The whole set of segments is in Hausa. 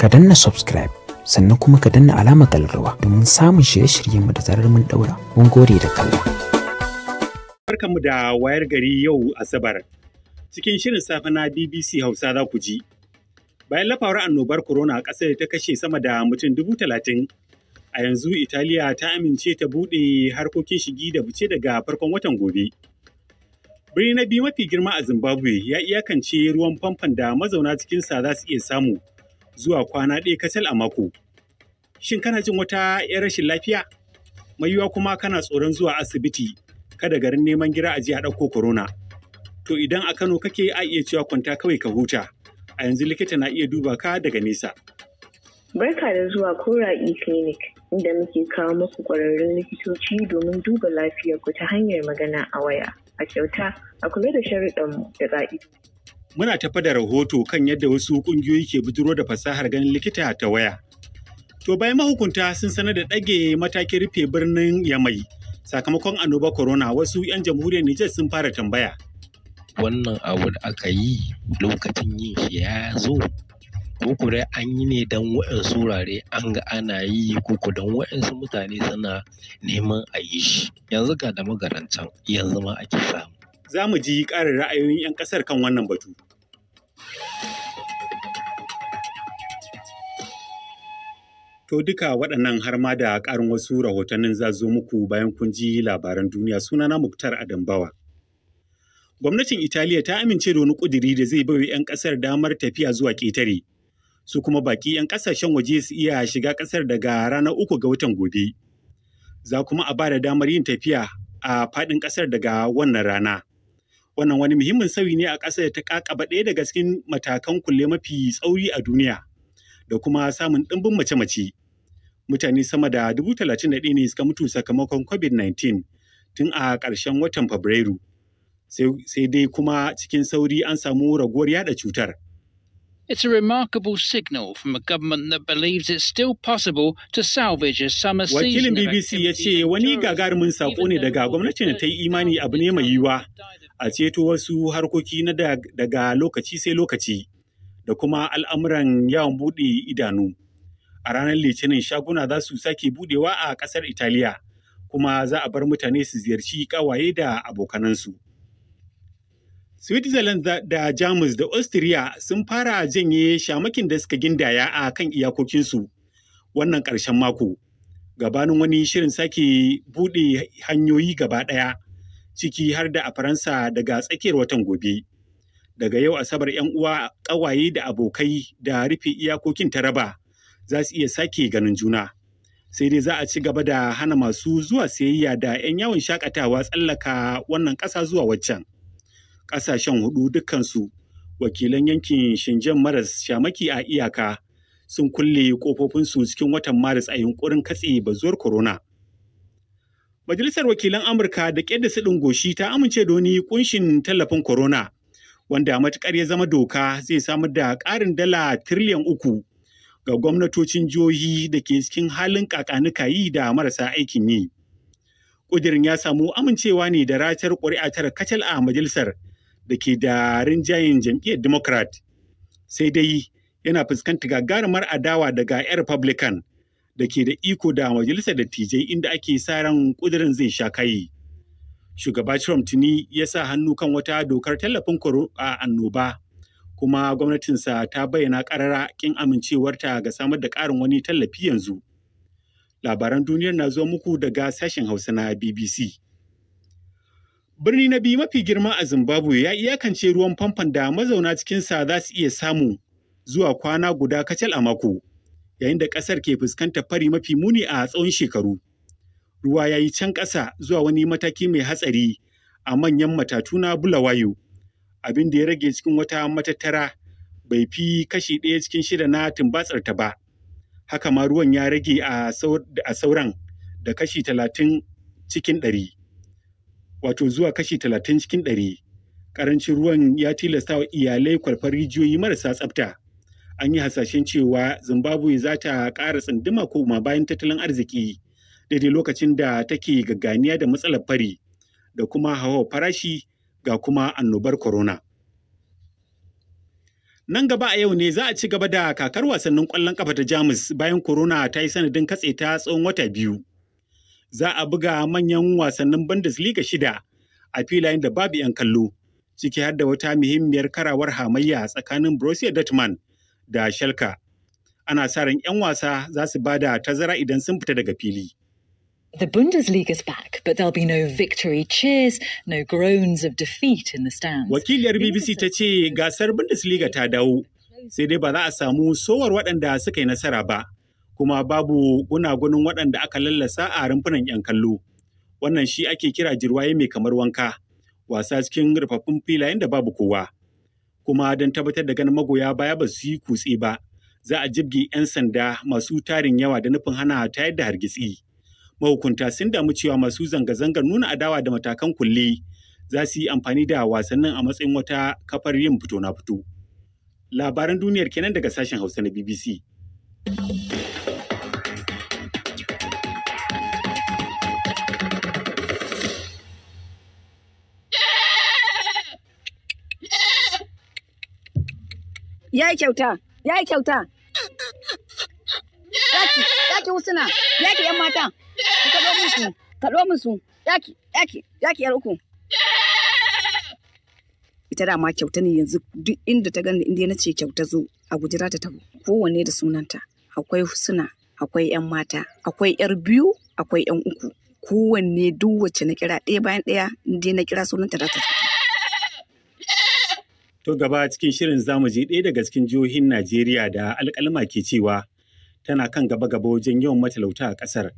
Ka danna subscribe sannan kuma ka danna alamar kallarwa domin samun shirye-shiryenmu da zarar mun daura. Mun gode da kallo. Barkanmu da wayar gari yau Asabar. Cikin shirin safe na BBC Hausa za ku ji. Bayan lafawar annobar corona a ƙasar ta kashe sama da mutum 30,000, a yanzu Italiya ta amince ta buɗe harkokin shigi da fice daga farkon watan gobe. Birni na biyu mafi girma a Zimbabwe ya iyakance ruwan famfon da mazauna cikinsa za su iya samu zuwa kwana ɗaya kacal a mako. Shin kana jin wata 'yar rashin lafiya? Mai yiwuwa kuma kana tsoron zuwa asibiti kada garin neman gira a je a ɗauko corona. To idan a Kano kake a iya cewa kwanta kawai ka huta. A yanzu likita na iya duba ka daga nesa. Barka da zuwa Kora E-Clinic, inda muke kawo muku ƙwararrun likitoci domin duba lafiyar ku ta hanyar magana a waya. A kyauta, a kula da sharuɗanmu da ƙa'idoji. Muna tafa da rahoto kan yadda wasu ƙungiyoyi ke bijiro da fasahar ganin likita ta waya. To bayan mahukunta sun sanar da ɗage matakin rufe birnin Yamai sakamakon annobar corona, wasu 'yan jamhuriyar Nijar sun fara tambaya. Wannan abu da aka yi lokacin yin shi ya zo, ko ko dai an yi ne don waɗansu wurare an ga ana yi, ko ko don waɗansu mutane suna neman a yi shi. Yanzu ga da magaran can yanzu ma ake samu. Za mu ji ƙarin ra'ayoyin 'yan ƙasar kan wannan batu. To duka waɗannan har ma da ƙarin wasu rahotannin za zo muku bayan kun ji labaran duniya. Sunana Muktar Adambawa. Gwamnatin Italiya ta amince da wani ƙudiri da zai baiwa 'yan ƙasar damar tafiya zuwa ƙetare. Su kuma baƙi 'yan ƙasashen waje su iya shiga ƙasar daga ranar 3 ga watan gobe. Za kuma a ba da damar yin tafiya a faɗin ƙasar daga wannan rana. Wannan wani muhimmin sauyi ne a ƙasar ta ƙaƙaba ɗaya daga cikin matakan kulle mafi tsauri a duniya da kuma samun ɗimbin mace-mace. Mutane sama da 31,000 ne suka mutu sakamakon COVID-19 tun a ƙarshen watan Fabrairu. Sai dai kuma cikin sauri an samu raguwar yada cutar. It's a remarkable signal from a government that believes it's still possible to salvage a summer season. Wakilin BBC ya ce wani gagarumin sako ne daga gwamnatin da ta yi imani abu ne mai yiwuwa a ceto wasu harkoki na daga lokaci sai lokaci da kuma al'amuran yawon buɗe idanu. A ranar Litinin shaguna za su sake buɗewa a ƙasar Italiya, kuma za a bar mutane su ziyarci ƙawaye da abokanansu. Switzerland da Jamus da Austria sun fara janye shamakin da suka gindaya a kan iyakokinsu wannan ƙarshen mako. Gabanin wani shirin sake buɗe hanyoyi gaba ɗaya, ciki har da a Faransa daga tsakiyar watan gobe. Daga yau Asabar 'yan uwa, ƙawaye da abokai da rufe iyakokin ta raba za su iya sake ganin juna. Sai dai za a ci gaba da hana masu zuwa sayayya da 'yan yawon shakatawa tsallaka wannan ƙasa zuwa waccan. Ƙasashen hudu dukkansu wakilan yankin Shingen maras shamaki a iyaka sun kulle ƙofofinsu cikin watan Maris a yunkurin katse bazuwar corona. Majalisar Wakilan Amurka da ƙyar da siɗin goshi ta amince da wani kunshin tallafin corona wanda matuƙar ya zama doka zai samar da ƙarin dala tiriliyan 3 ga gwamnatocin jihohi da ke cikin halin kakanikayi da marasa aikin yi. Ƙudirin ya samu amincewa ne da ratar ƙuri'a tara kacal a majalisar da ke da rinjayen jam'iyyar Democrat. Sai dai yana fuskantar gagarumar adawa daga 'yan Republican da ke da iko da majalisar dattijai inda ake sa ran ƙudirin zai sha kai. Shugaba Trump tuni ya sa hannu kan wata dokar tallafin annoba, kuma gwamnatinsa ta bayyana ƙarara ƙin amincewarta ga samar da ƙarin wani tallafi yanzu. Labaran duniyar na zuwa muku daga sashen Hausa na BBC. Birni na biyu mafi girma a Zimbabwe ya iyakance ruwan famfon da mazauna cikinsa za su iya samu zuwa kwana guda kacal a mako, yayin da ƙasar ke fuskantar fari mafi muni a tsawon shekaru. Ruwa ya yi can ƙasa zuwa wani mataki mai hatsari a manyan matatu na Bulawayo. Abin da ya rage cikin wata matattara bai fi kashi 1 cikin 6 na tumbatsar ta ba. Haka ma ruwan ya rage a sauran da kashi 30 cikin 100. Wato zuwa kashi 30 cikin 100. Ƙarancin ruwan ya tilasta wa iyalai kwalfar rijiyoyi marasa tsafta. An yi hasashen cewa Zimbabwe za ta ƙara tsunduma koma bayan tattalin arziki daidai lokacin da take gagganiya da matsalar fari da kuma hauhawar farashi ga kuma annobar corona. Nan gaba a yau ne za a ci gaba da kakar wasannin ƙwallon ƙafa ta Jamus bayan corona ta yi sanadin katse ta tsawon wata 2. Za a buga manyan wasannin Bundesliga 6 a filayen da babu 'yan kallo, ciki har da wata muhimmiyar karawar hamayya tsakanin Borussia Dortmund da Schalke. Ana sa ran 'yan wasa za su ba da tazara idan sun fita daga fili. The Bundesliga's back, but there'll be no victory cheers, no groans of defeat in the stands. Wakiliyar BBC ta ce gasar Bundesliga ta dawo, sai dai ba za a samu sowar waɗanda suka yi nasara ba, kuma babu gunagunin waɗanda aka lallasa a rumfunan 'yan kallo. Wannan shi ake kira jirwaye mai kamar wanka, wasa cikin rufaffun filayen da babu kowa. Kuma don tabbatar da ganin magoya baya ba su yi kutse ba, za a jibge 'yan sanda masu tarin yawa da nufin hana tayar da hargitsi. Mahukunta sun damu cewa masu zanga-zangar nuna adawa da matakan kulle za su yi amfani da wasannin a matsayin wata kafar yin fito na fito. Labaran duniyar kenan daga sashen Hausa na BBC. Ya yi kyauta, ya yi kyauta. Yaki, yaki husuna, yaki yan mata. Ku kaɗo musu, kaɗo musu. Yaki, yaki, yaki yar uku. Ita dama kyauta ne yanzu duk inda ta gani inda na ce kyauta zo a guji za ta tabo. Kowanne da sunanta. Akwai husuna, akwai yan mata, akwai yar biyu, akwai yan uku. Kowanne duk wacce na kira ɗaya bayan ɗaya inda na kira sunanta za ta zo. To gaba cikin shirin zamu je ɗaya daga cikin jihohin Najeriya da alƙalma ke cewa tana kan gaba-gaba wajen yawan matalauta a ƙasar.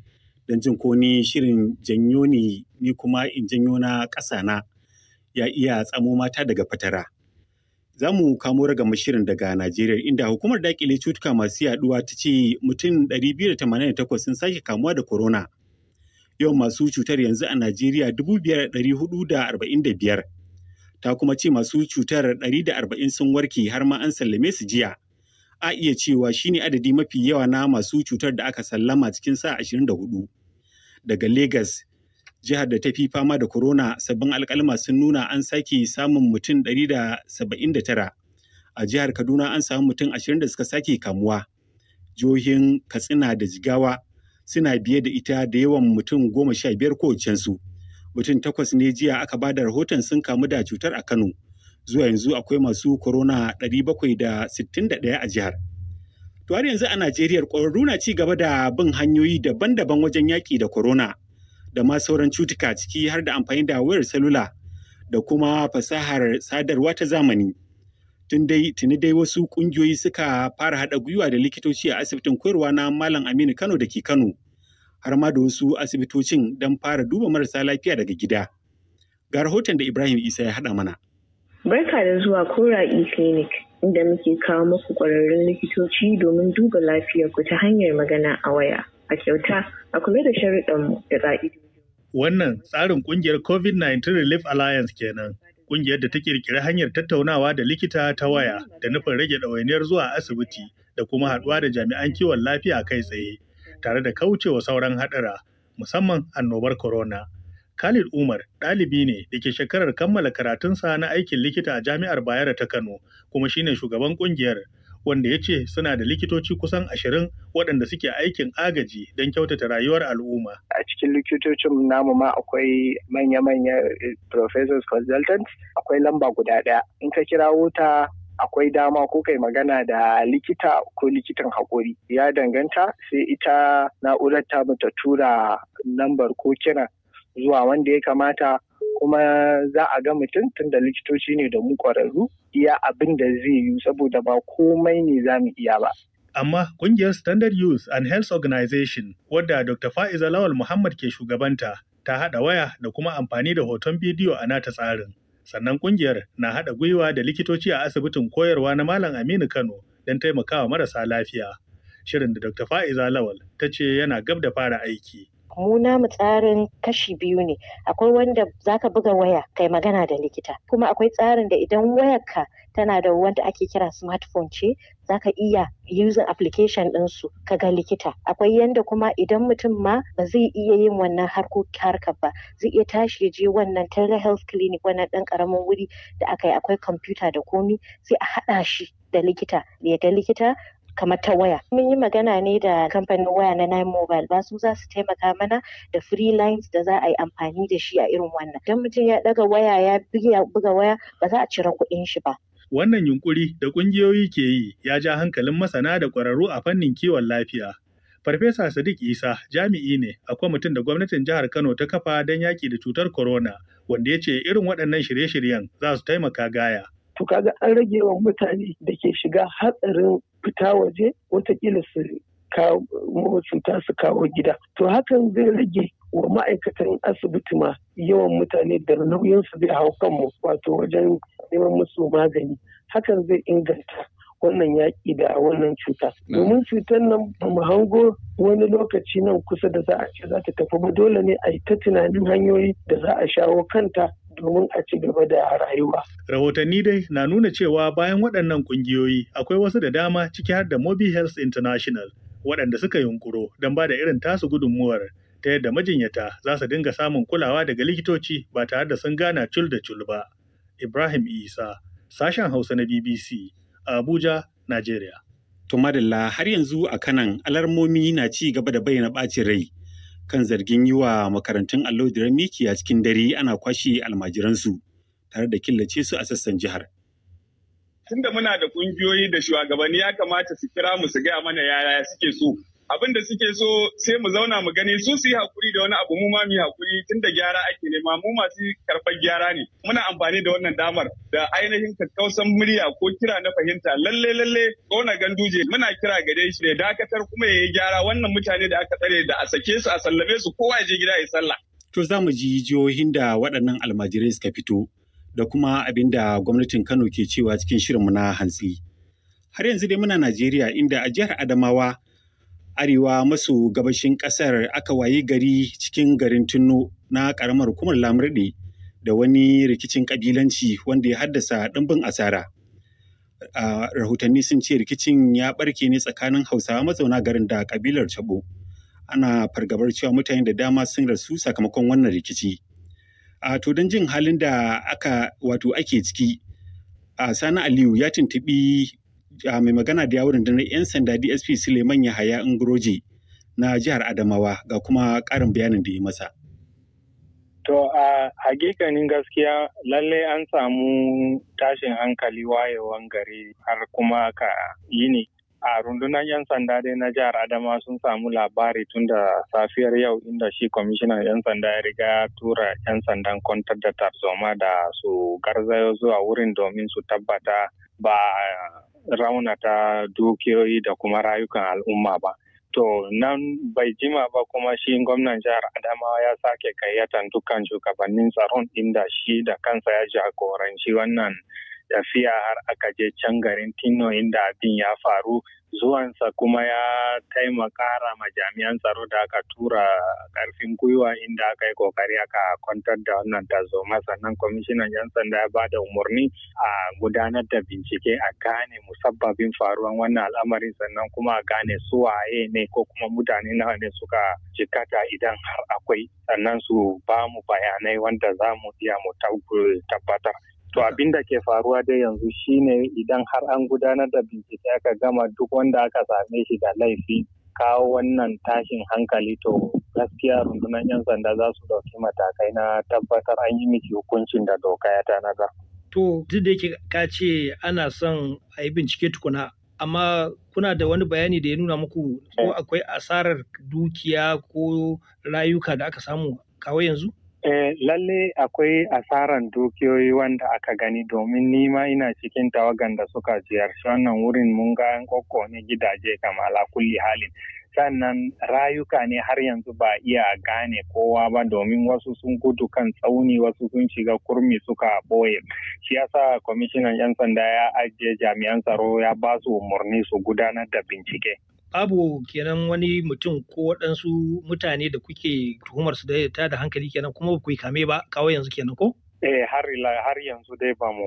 Don jin ko ni shirin janyo ni ni kuma in janyo na ƙasa na ya iya tsamo mata daga fatara. Za mu kamo ragamar shirin daga Najeriya inda hukumar daƙile cutuka masu yaɗuwa ta ce mutum 288 sun sake kamuwa da corona. Yawan masu cutar yanzu a Najeriya 5,445. Ta kuma ce masu cutar 140 sun warke har ma an sallame su jiya. A iya cewa shine adadi mafi yawa na masu cutar da aka sallama cikin sa'a 24. Daga Lagos, jihar da ta fi fama da corona, sabbin alkalma sun nuna an sake samun mutum 179. A jihar Kaduna an samu mutum 20 da suka sake kamuwa. Jihohin Katsina da Jigawa suna biye da ita da yawan mutum 15 kowacensu. Mutum 8 ne jiya aka ba da rahoton sun kamu da cutar a Kano. Zuwa yanzu akwai masu corona 761 a jihar. To har yanzu a Najeriya ƙwararru na ci gaba da bin hanyoyi daban-daban wajen yaƙi da corona da ma sauran cutuka ciki har da amfani da wayar salula da kuma fasahar sadarwa ta zamani. Tuni dai wasu ƙungiyoyi suka fara haɗa gwiwa da likitoci a asibitin koyarwa na Malam Aminu Kano da ke Kano, har ma da wasu asibitocin don fara duba marasa lafiya daga gida. Ga rahoton da Ibrahim Isa ya haɗa mana. Barka da zuwa Kora E-Clinic, inda muke kawo muku ƙwararrun likitoci domin duba lafiyar ku ta hanyar magana a waya. A kyauta, a kula da sharuɗanmu da ƙa'idoji. Wannan tsarin ƙungiyar COVID-19 Relief Alliance kenan. Ƙungiyar da ta ƙirƙiri hanyar tattaunawa da likita ta waya da nufin rage ɗawainiyar zuwa asibiti da kuma haɗuwa da jami'an kiwon lafiya kai tsaye, tare da kaucewa sauran haɗura, musamman annobar corona. Khalid Umar ɗalibi ne da ke shekarar kammala karatunsa na aikin likita a Jami'ar Bayero ta Kano, kuma shine shugaban ƙungiyar, wanda ya ce suna da likitoci kusan 20 waɗanda suke aikin agaji don kyautata rayuwar al'umma. A cikin likitocin namu ma akwai manya-manya professors consultants, akwai lamba guda ɗaya. In ka kirawo ta akwai dama ko kai magana da likita ko likitan haƙori. Ya danganta, sai ita na'urar ta ta tura lambar ko kira zuwa wanda ya kamata, kuma za a ga mutum tun da likitoci ne da mu ƙwararru iya abin da zai yi saboda ba komai ne za mu iya ba. Amma ƙungiyar Standard Youth and Health Organization wadda Dr. Fa'iza Lawal Muhammad ke shugabanta ta haɗa waya da kuma amfani da hoton bidiyo a nata tsarin. Sannan ƙungiyar na haɗa gwiwa da likitoci a asibitin koyarwa na Malam Aminu Kano don taimakawa marasa lafiya. Shirin da Dr. Fa'iza Lawal ta ce yana gab da fara aiki. Mu namu tsarin kashi biyu ne. Akwai wanda zaka buga waya kai magana da likita. Kuma akwai tsarin da idan wayarka tana da wanda ake kira smartphone ce, zaka iya using application ɗinsu ka ga likita. Akwai yanda kuma idan mutum ma ba zai iya yin wannan harkar ba, zai iya tashi ya je wannan telehealth clinic, wannan ɗan ƙaramin wuri da aka yi, akwai kwamfuta da komi, sai a haɗa shi da likita, ya ga likita kamar ta waya. Mun yi magana ne da kamfanin waya na Nine Mobile, ba su za su taimaka mana da free lines da za a yi amfani da shi a irin wannan. Idan mutum ya ɗaga waya ya buga waya, ba za a cire kuɗin shi ba. Wannan yunkuri da ƙungiyoyi ke yi ya ja hankalin masana da ƙwararru a fannin kiwon lafiya. Farfesa Sadiq Isa jami'i ne a kwamitin da gwamnatin jihar Kano ta kafa don yaƙi da cutar corona, wanda ya ce irin waɗannan shirye-shiryen za su taimaka gaya. To kaga an rage wa mutane da ke shiga hatsarin fita waje watakila su kawo cuta su kawo gida. To hakan zai rage wa ma'aikatan asibiti ma yawan mutane da nauyinsu zai hau kanmu, wato wajen neman musu magani. Hakan zai inganta wannan yaƙi da wannan cuta. Domin cutar nan ba mu hango wani lokaci nan kusa da za a ce za ta tafi ba, dole ne a yi ta tunanin hanyoyi da za a shawo kanta domin a ci gaba da rayuwa. Rahotanni dai na nuna cewa bayan waɗannan ƙungiyoyi akwai wasu da dama, ciki har da Mobi Health International, waɗanda suka yunkuro don ba da irin tasu gudunmuwar ta yadda majinyata za su dinga samun kulawa daga likitoci ba tare da sun gana cul da cul ba. Ibrahim Isa, sashen Hausa na BBC, Abuja, Najeriya. To madalla, har yanzu a kanan alarmomi na ci gaba da bayyana ɓacin rai kan zargin yi wa makarantun allo diren miki a cikin dare, ana kwashe almajiransu tare da killace su a sassan jihar. Tunda muna da kungiyoyi da shugabanni, ya kamata su kira mu su gaya mana yaya suke so. Abin da suke so sai mu zauna mu gani. Su su yi hakuri da wani abu, mu ma mu yi hakuri, tunda gyara ake nema, mu masu karɓar gyara ne. Muna amfani da wannan damar da ainihin kakkausan murya ko kira na fahimta, lalle lalle gwamna Ganduje muna kira gare shi da dakatar kuma ya yi gyara. Wannan mutane da aka tsare da a sake su, a sallame su, kowa ya je gida ya sallah. To za mu ji jihohin da waɗannan almajirai suka fito da kuma abin da gwamnatin Kano ke cewa cikin shirinmu na hantsi. Har yanzu dai muna Najeriya, inda a jihar Adamawa, arewa maso gabashin ƙasar, aka wayi gari cikin garin Tinno na ƙaramar hukumar Lamurɗe da wani rikicin ƙabilanci wanda ya haddasa ɗimbin asara. Rahotanni sun ce rikicin ya ɓarke ne tsakanin Hausawa mazauna garin da ƙabilar Cabo. Ana fargabar cewa mutane da dama sun rasu sakamakon wannan rikici. A to don jin halin da aka wato ake ciki, a Sani Aliyu ya tuntuɓi mai magana da yawun rundunar 'yan sanda, DSP Suleiman Yahaya Nguroje na jihar Adamawa, ga kuma ƙarin bayanin da ya masa. To a hakikanin gaskiya, lalle an samu tashin hankali wayewan gari har kuma ka yini. A rundunar 'yan sanda dai na jihar Adama sun samu labari tun da safiyar yau, inda shi kwamishinan 'yan sanda ya riga ya tura 'yan sandan kwantar da tarzoma da su garzayo zuwa wurin domin su tabbata ba raunata dukiyoyi da kuma rayukan al'umma ba. To nan bai jima ba kuma shi gwamnan jihar Adamawa ya sake gayyatan dukkan shugabannin tsaron, inda shi da kansa ya jagoranci wannan tafiya har aka je can garin Tinno inda abin ya faru. Zuwansa kuma ya taimaka ma jami'an tsaro da aka tura karfin gwiwa, inda aka yi kokari aka kwantar da wannan tarzoma. Sannan kwamishinan 'yan sanda ya bada umarni a gudanar da bincike a gane musabbabin faruwan wannan al'amarin, sannan kuma a gane su waye ne ko kuma mutane nawa ne suka jikata idan har akwai, sannan su ba mu bayanai wanda za mu iya mu tabbatar. To abin da ke faruwa dai yanzu shine, idan har an gudanar da bincike aka gama, duk wanda aka same shi da laifi kawo wannan tashin hankali, to gaskiya rundunar 'yan sanda za su ɗauki matakai na tabbatar an yi miki hukuncin da doka ya tanadar. To duk da yake ka ce ana son a yi bincike tukuna, amma kuna da wani bayani da ya nuna muku ko akwai asarar dukiya ko rayuka da aka samu kawo yanzu? Lalle akwai asaran dukiyoyi wanda aka gani, domin nima ina cikin tawagan da suka ziyarci wannan wurin, mun ga an kokkone gidaje kam ala kulli halin. Sannan rayuka ne har yanzu ba iya gane kowa ba, domin wasu sun gudu kan tsauni, wasu sun shiga kurmi suka boye. Shi yasa kwamishinan 'yan sanda ya ajiye jami'an tsaro, ya ba su umarni su gudanar da bincike. Babu kenan wani mutum ko waɗansu mutane da kuke tuhumar su da ta da hankali kenan, kuma ba ku yi kame ba kawo yanzu kenan ko? Eh, har yanzu dai ba mu,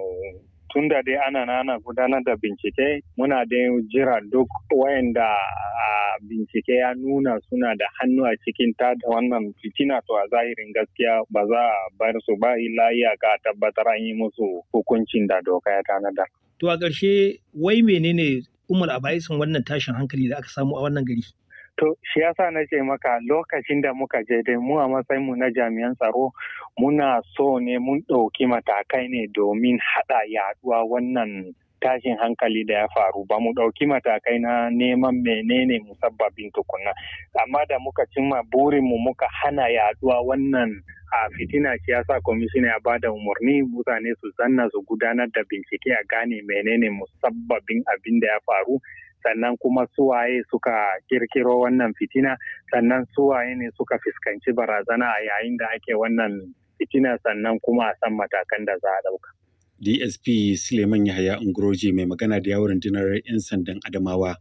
tunda dai ana gudanar da bincike, muna dai jira duk wayanda a bincike ya nuna suna da hannu a cikin ta da wannan fitina, to a zahirin gaskiya ba za a bar su ba illa iyaka tabbatar an yi musu hukuncin da doka ya tanadar. To a ƙarshe, wai menene umar abaisin wannan tashin hankali da aka samu a wannan gari? To shi yasa na ce maka lokacin da muka je dai, mu a matsayin mu na jami'an tsaro muna so ne mun ɗauki matakai ne domin haɗa yaduwa wannan tashin hankali da ya faru, ba mu ɗauki matakai na neman menene musabbabin tukunna. Amma da muka cimma burinmu muka hana yaduwa wannan a fitina, shi yasa kwamishina ya bada umarni mutane su zanna su gudanar da bincike a gane menene musabbabin abin da ya faru, sannan kuma suwaye suka kirkiro wannan fitina, sannan suwaye ne suka fuskanci barazana a yayin da ake wannan fitina, sannan kuma a san matakan da za a ɗauka. DSP Suleiman Yahaya Ungroje, mai magana da yawon rundunar 'yan sandan Adamawa,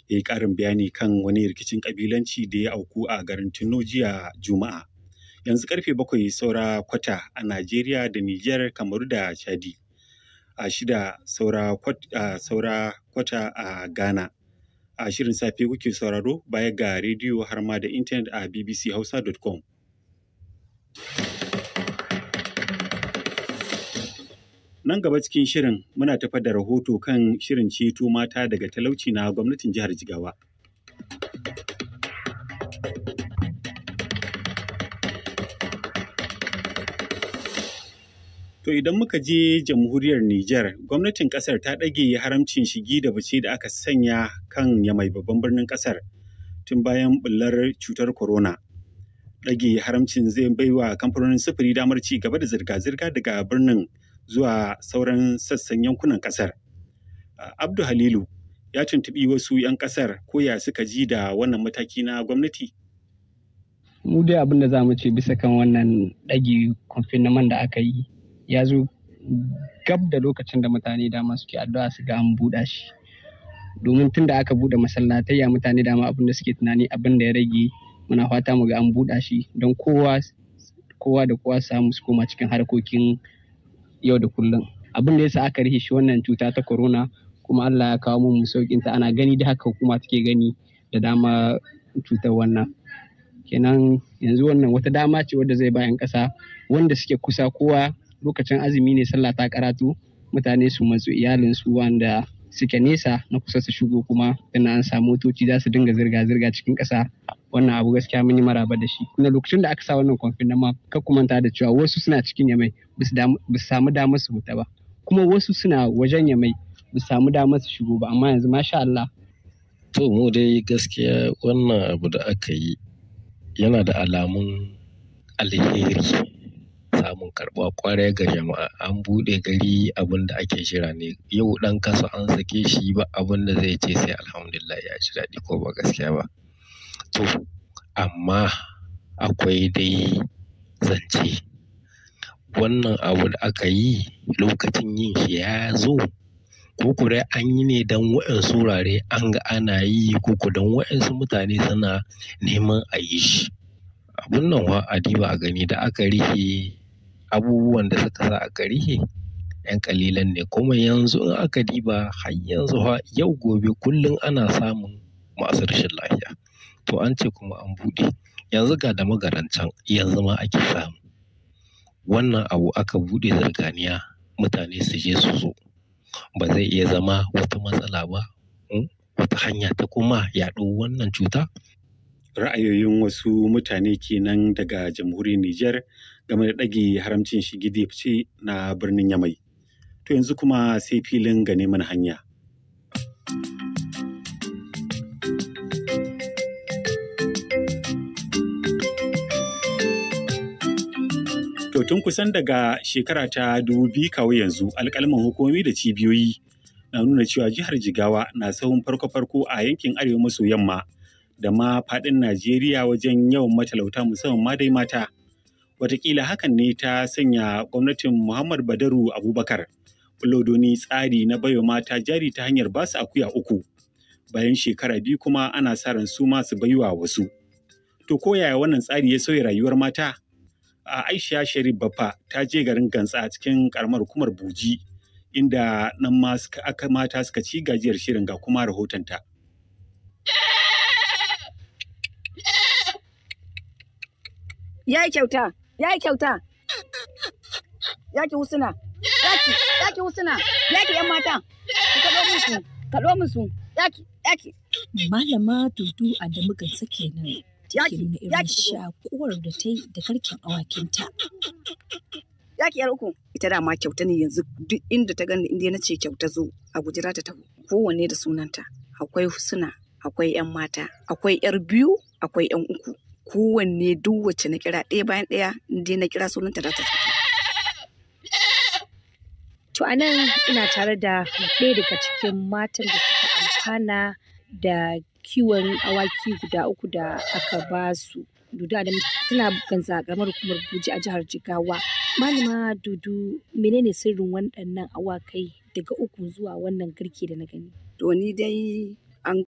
ya yi ƙarin bayani kan wani rikicin ƙabilanci da ya auku a garin Tuno jiya Juma'a. Yanzu karfe 6:45 a Najeriya da Nijar, Kamaru da Chadi. A 5:45 a Ghana. A shirin safe kuke sauraro baya ga rediyo har ma da intanet a bbchausa.com. Nan gaba cikin shirin muna tafa da rahoto kan shirin ceto mata daga talauci na gwamnatin jihar Jigawa. To idan muka je jamhuriyar Nijar, gwamnatin kasar ta ɗage haramcin shigi da fice da aka sanya kan Yamai, babban birnin kasar, tun bayan bullar cutar corona. Ɗage haramcin zai baiwa kamfanonin sufuri damar ci gaba da zirga-zirga daga birnin zuwa sauran sassan yankunan kasar. Abdu Halilu ya tuntuɓi wasu 'yan kasar koya suka ji da wannan mataki na gwamnati. Mu dai abin da za mu ce bisa kan wannan ɗage confinement da aka yi, ya zo gab da lokacin da mutane dama suke addu'a su ga an buɗa shi, domin tun da aka buɗe masallatai ya mutane dama abin da suke tunani, abin da ya rage muna fata mu ga an buɗa shi don kowa kowa da kowa samu su koma cikin harkokin yau da kullum. Abin da yasa aka rihe shi, wannan cuta ta corona, kuma Allah ya kawo mu saukin ta, ana gani da haka hukuma take gani da dama cutar wannan. Kenan yanzu wannan wata dama ce wadda zai ba 'yan ƙasa wanda suke kusa, kowa lokacin azumi ne, sallah ta karatu, mutane su matsu iyalinsu wanda suke nesa na kusa su shigo, kuma tana an samu motoci za su dinga zirga-zirga cikin ƙasa. Wannan abu gaskiya mun yi maraba da shi. Kuma lokacin da aka sa wannan confinement, ma kar ku manta da cewa wasu suna cikin Yamai ba su samu damar su fita ba, kuma wasu suna wajen Yamai ba su samu damar su shigo ba, amma yanzu masha Allah. To mu dai gaskiya wannan abu da aka yi yana da alamun alheri, samun karɓuwa kwarai ga jama'a. An buɗe gari, abin da ake jira ne. Yau ɗan kasa an sake shi, ba abin da zai ce sai alhamdulillah, ya ji daɗi, ko ba gaskiya ba? To amma akwai dai zance, wannan abu da aka yi lokacin yin shi ya zo, ko ko dai an yi ne don waɗansu wurare an ga ana yi, ko ko don waɗansu mutane suna neman a yi shi. Abun nan fa a diba a gani, da aka rihe, abubuwan da suka sa aka rihe ‘yan ƙalilan ne, kuma yanzu in aka diba har yanzu fa yau gobe kullum ana samun masu rashin lafiya. To an ce kuma an buɗe, yanzu ga da magaran can yanzu ma ake samu. Wannan abu aka buɗe zirganiya mutane su je su zo, ba zai iya zama wata matsala ba, wata hanya ta kuma yaɗo wannan cuta? Ra'ayoyin wasu mutane kenan daga jamhuriyar Nijar game da ɗage haramcin shige da fice na birnin Yamai. To yanzu kuma sai filin gane mana hanya. To tun kusan daga shekara ta 2000 kawo yanzu, alƙalman hukumomi da cibiyoyi na nuna cewa jihar Jigawa na sahun farko-farko a yankin arewa maso yamma da ma faɗin Najeriya wajen yawan matalauta, musamman ma dai mata. Wataƙila hakan ne ta sanya gwamnatin Muhammad Badaru Abubakar bullo tsari na baiwa mata jari ta hanyar basu akuya uku. Bayan shekara 2 kuma ana sa ran su ma su baiwa wasu. To ko yaya wannan tsari ya sauya rayuwar mata? A Aisha Sharif Baffa ta je garin Gantsa a cikin karamar hukumar Buji, inda nan ma aka mata suka ci gajiyar shirin, ga kuma rahotonta. Ya yi kyauta, ya yi kyauta. Ya ki Husna, ya ki, ya ki Husna, ya ki ‘yan mata. Ku kaɗo musu, kaɗo musu, ya ki, ya ki. Malama Dudu Adamu Gantsa kenan, take nuna irin shakuwar da ta yi da garken awakinta. Ya ki yar uku. Ita dama kyauta ne, yanzu duk inda ta gani inda na ce kyauta zo, a guji ta taho. Kowanne da sunanta. Akwai Husna, akwai ‘yan mata, akwai ‘yar biyu, akwai ‘yan uku. Kowanne, duk wacce na kira ɗaya bayan ɗaya, inda na kira sunanta za ta zo. To a nan ina tare da ɗaya daga cikin matan da suka amfana da kiwon awaki guda uku da aka ba su. Dudu Adamu tana Gantsa, ƙaramar hukumar Buji a jihar Jigawa. Malama Dudu, menene sirrin waɗannan awakai daga uku zuwa wannan garke da na gani? To ni dai